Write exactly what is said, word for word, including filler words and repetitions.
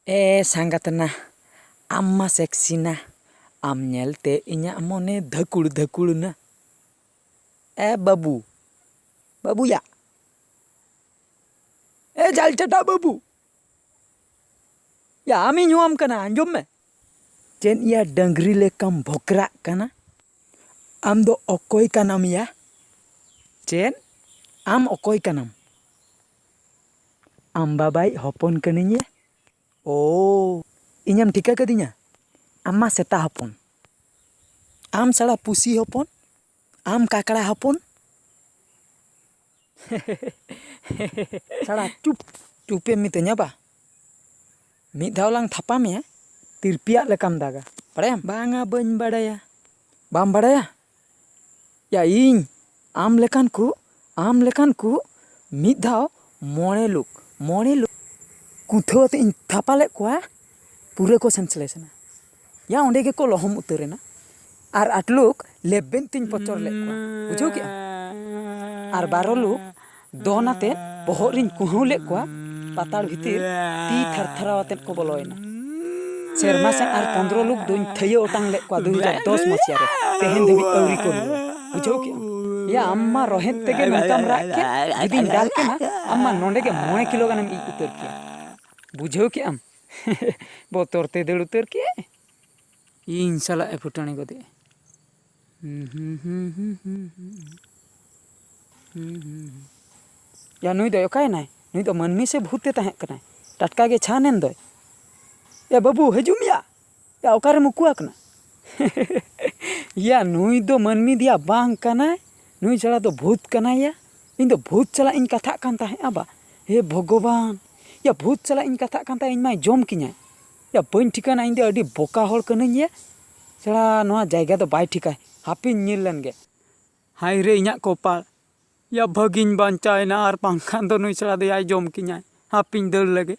ᱮ ᱥᱟᱸᱜᱟᱛᱱᱟ, ᱟᱢ ᱢᱟ ᱥᱮᱠᱥᱤ ᱱᱟ, ᱟᱢ ᱧᱮᱞᱛᱮ ᱤᱧᱟᱹᱜ ᱢᱚᱱᱮ ᱫᱷᱟᱹᱠᱩᱲ ᱫᱷᱟᱹᱠᱩᱲ ᱱᱟ᱾ ᱮ ᱵᱟᱹᱵᱩ, ᱵᱟᱹᱵᱩᱭᱟ, ᱮ ᱡᱟᱞ ᱪᱟᱴᱟ ᱵᱟᱹᱵᱩ, ᱭᱟ ᱟᱢᱤᱧ ᱦᱚᱦᱚᱣᱟᱢ ᱠᱟᱱᱟ, ᱟᱸᱡᱚᱢ ᱢᱮ᱾ ᱪᱮᱫ ᱭᱟ ᱰᱟᱹᱝᱨᱤ ᱞᱮᱠᱟᱢ ᱵᱷᱚᱠᱨᱟᱜ ᱠᱟᱱᱟ? ᱟᱢ ᱫᱚ ᱚᱠᱚᱭ ᱠᱟᱱᱟᱢ ᱭᱟ? ᱪᱮᱫ? ᱟᱢ ᱚᱠᱚᱭ ᱠᱟᱱᱟᱢ? ᱟᱢ ᱵᱟᱵᱟᱭᱤᱡ ᱦᱚᱯᱚᱱ ᱠᱟᱹᱱᱟᱹᱧ ᱭᱟ᱾ ᱳ, ᱤᱧᱮᱢ ᱴᱷᱤᱠᱟᱹ ᱠᱟᱹᱫᱤᱧᱟ? ᱟᱢ ᱢᱟ ᱥᱮᱛᱟ ᱦᱚᱯᱚᱱ᱾ ᱟᱢ ᱥᱟᱲᱟ ᱯᱩᱥᱤ ᱦᱚᱯᱚᱱ᱾ ᱟᱢ ᱠᱟᱠᱲᱟ ᱦᱚᱯᱚᱱ᱾ ᱥᱟᱲᱟ ᱪᱩᱯ, ᱪᱩᱯᱮᱢ ᱢᱤᱛᱟᱹᱧᱟ ᱵᱟ? ᱢᱤᱫ ᱫᱷᱟᱣ ᱞᱟᱝ ᱛᱷᱟᱯᱟ ᱢᱮᱭᱟ, ᱛᱤᱨᱯᱤᱭᱟᱜ ᱞᱮᱠᱟᱢ ᱫᱟᱜᱟ᱾ ᱵᱟᱲᱟᱭᱟᱢ? ᱵᱟᱝᱟ, ᱵᱟᱹᱧ ᱵᱟᱲᱟᱭᱟ᱾ ᱵᱟᱢ ᱵᱟᱲᱟᱭᱟ? ᱭᱟ ᱤᱧ, ᱟᱢ ᱞᱮᱠᱟᱱ ᱠᱚ, ᱟᱢ ᱞᱮᱠᱟᱱ ᱠᱚ ᱢᱤᱫ ᱫᱷᱟᱣ ᱢᱚᱬᱮ ᱞᱩᱠ, ᱢᱚᱬᱮ ᱞᱩᱠ ᱠᱩᱛᱷᱟᱹᱣ ᱟᱛᱮ ᱤᱧ ᱛᱷᱟᱯᱟ ᱞᱮᱫ ᱠᱚᱣᱟ, ᱯᱩᱨᱟᱹ ᱠᱚ ᱥᱮᱱᱥᱞᱮᱥ ᱮᱱᱟ᱾ ᱭᱟ ᱚᱸᱰᱮ ᱜᱮᱠᱚ ᱞᱚᱦᱚᱢ ᱩᱛᱟᱹᱨ ᱮᱱᱟ᱾ ᱟᱨ ᱟᱴ ᱞᱩᱠ ᱞᱮᱵᱮᱫ ᱛᱤᱧ ᱯᱚᱪᱚᱨ ᱞᱮᱫ ᱠᱚᱣᱟ, ᱵᱩᱡᱷᱟᱹᱣ ᱠᱮᱜᱼᱟ? ᱟᱨ ᱵᱟᱨᱚ ᱞᱩᱠ ᱫᱚᱱ ᱟᱛᱮᱫ ᱵᱚᱦᱚᱜ ᱨᱤᱧ ᱠᱩᱦᱟᱹᱣ ᱞᱮᱫ ᱠᱚᱣᱟ, ᱯᱟᱛᱟᱲ ᱵᱷᱤᱛᱤᱨ ᱛᱤ ᱛᱷᱟᱨ ᱛᱷᱟᱨᱟᱣ ᱟᱛᱮᱫ ᱠᱚ ᱵᱚᱞᱚᱭᱮᱱᱟ᱾ ᱥᱮᱨᱢᱟ ᱥᱮᱫ ᱟᱨ ᱯᱚᱱᱫᱽᱨᱚ ᱞᱩᱠ ᱫᱚᱧ ᱛᱷᱟᱹᱭᱟᱹ ᱚᱴᱟᱝ ᱞᱮᱫ ᱠᱚᱣᱟ ᱫᱩ ᱦᱟᱡᱟᱨ ᱫᱚᱥ ᱢᱟᱹᱥᱤᱭᱟ ᱨᱮ, ᱛᱮᱦᱮᱧ ᱫᱷᱟᱹᱵᱤᱡ ᱟᱹᱣᱨᱤ ᱠᱚ ᱨᱩᱣᱟᱹᱲᱟ᱾ ᱵᱩᱡᱷᱟᱹᱣ ᱠᱮᱜᱼᱟᱢ? ᱭᱟ ᱟᱢ ᱢᱟ ᱨᱚᱦᱮᱫ ᱛᱮᱜᱮ ᱱᱚᱝᱠᱟᱢ ᱨᱟᱜ ᱠᱮᱫ, ᱡᱩᱫᱤᱧ ᱫᱟᱞ ᱠᱮᱢᱟ ᱟᱢ ᱢᱟ ᱱᱚᱸᱰᱮ ᱜᱮ ᱢᱚᱬᱮ ᱠᱤᱞᱳ ᱜᱟᱱᱮᱢ ᱤᱡ ᱩᱛᱟᱹᱨ ᱠᱮᱭᱟ᱾ ᱵᱩᱡᱷᱟᱹᱣ ᱠᱮᱜᱼᱟᱢ? ᱵᱚᱛᱚᱨ ᱛᱮ ᱫᱟᱹᱲ ᱩᱛᱟᱹᱨ ᱠᱮᱜᱼᱟᱭ᱾ ᱤᱧ ᱥᱟᱞᱟᱜ ᱮ ᱯᱷᱩᱴᱟᱹᱱᱤ ᱜᱚᱫᱮᱜᱼᱟ᱾ ᱦᱩᱸ, ᱦᱩᱸ, ᱦᱩᱸ᱾ ᱭᱟ, ᱱᱩᱭ ᱫᱚᱭ ᱚᱠᱟᱭᱮᱱᱟᱭ? ᱱᱩᱭ ᱫᱚ ᱢᱟᱹᱱᱢᱤ ᱥᱮ ᱵᱷᱩᱛ ᱮ ᱛᱟᱦᱮᱸ ᱠᱟᱱᱟᱭ? ᱴᱟᱴᱠᱟ ᱜᱮ ᱪᱷᱟᱱ ᱮᱱ ᱫᱚᱭ᱾ ᱭᱟ, ᱵᱟᱹᱵᱩ, ᱦᱤᱡᱩᱜ ᱢᱮᱭᱟ᱾ ᱭᱟ, ᱚᱠᱟᱨᱮᱢ ᱩᱠᱩ ᱟᱠᱟᱱᱟ? ᱭᱟ, ᱱᱩᱭ ᱫᱚ ᱢᱟᱹᱱᱢᱤ ᱫᱮᱭᱟ ᱵᱟᱝ ᱠᱟᱱᱟᱭ᱾ ᱱᱩᱭ ᱪᱷᱟᱲᱟ ᱫᱚ ᱵᱷᱩᱛ ᱠᱟᱱᱟᱭ ᱭᱟ᱾ ᱤᱧ ᱫᱚ ᱵᱷᱩᱛ ᱥᱟᱞᱟᱜ ᱤᱧ ᱠᱟᱛᱷᱟᱜ ᱠᱟᱱ ᱛᱟᱦᱮᱸᱜᱼᱟ ᱵᱟ᱾ ᱦᱮ ᱵᱷᱚᱜᱚᱵᱟᱱ᱾ ᱭᱟ, ᱵᱷᱩᱛ ᱥᱟᱞᱟᱜ ᱤᱧ ᱠᱟᱛᱷᱟᱜ ᱠᱟᱱ ᱛᱟᱦᱮᱸᱜ, ᱤᱧ ᱢᱟᱭ ᱡᱚᱢ ᱠᱤᱧᱟᱭ᱾ ᱭᱟ, ᱵᱟᱹᱧ ᱴᱷᱤᱠᱟᱹᱱᱟ, ᱤᱧ ᱫᱚ ᱟᱹᱰᱤ ᱵᱚᱠᱟ ᱦᱚᱲ ᱠᱟᱹᱱᱟᱹᱧ ᱭᱟ᱾ ᱪᱷᱟᱲᱟ ᱱᱚᱣᱟ ᱡᱟᱭᱜᱟ ᱫᱚ ᱵᱟᱭ ᱴᱷᱤᱠᱟᱭ᱾ ᱦᱟᱯᱮᱧ ᱧᱮᱞ ᱞᱮᱱ ᱜᱮ᱾ ᱦᱟᱭ ᱨᱮ ᱤᱧᱟᱜ ᱠᱚᱯᱟᱲ᱾ ᱭᱟ, ᱵᱷᱟᱹᱜᱤᱧ ᱵᱟᱧᱪᱟᱣ ᱮᱱᱟ, ᱟᱨ ᱵᱟᱝᱠᱷᱟᱱ ᱫᱚ ᱱᱩᱭ ᱪᱷᱟᱲᱟ ᱫᱚ ᱭᱟᱭ ᱡᱚᱢ ᱠᱤᱧᱟᱭ᱾ ᱦᱟᱯᱮᱧ ᱫᱟᱹᱲ ᱞᱮᱜᱮ᱾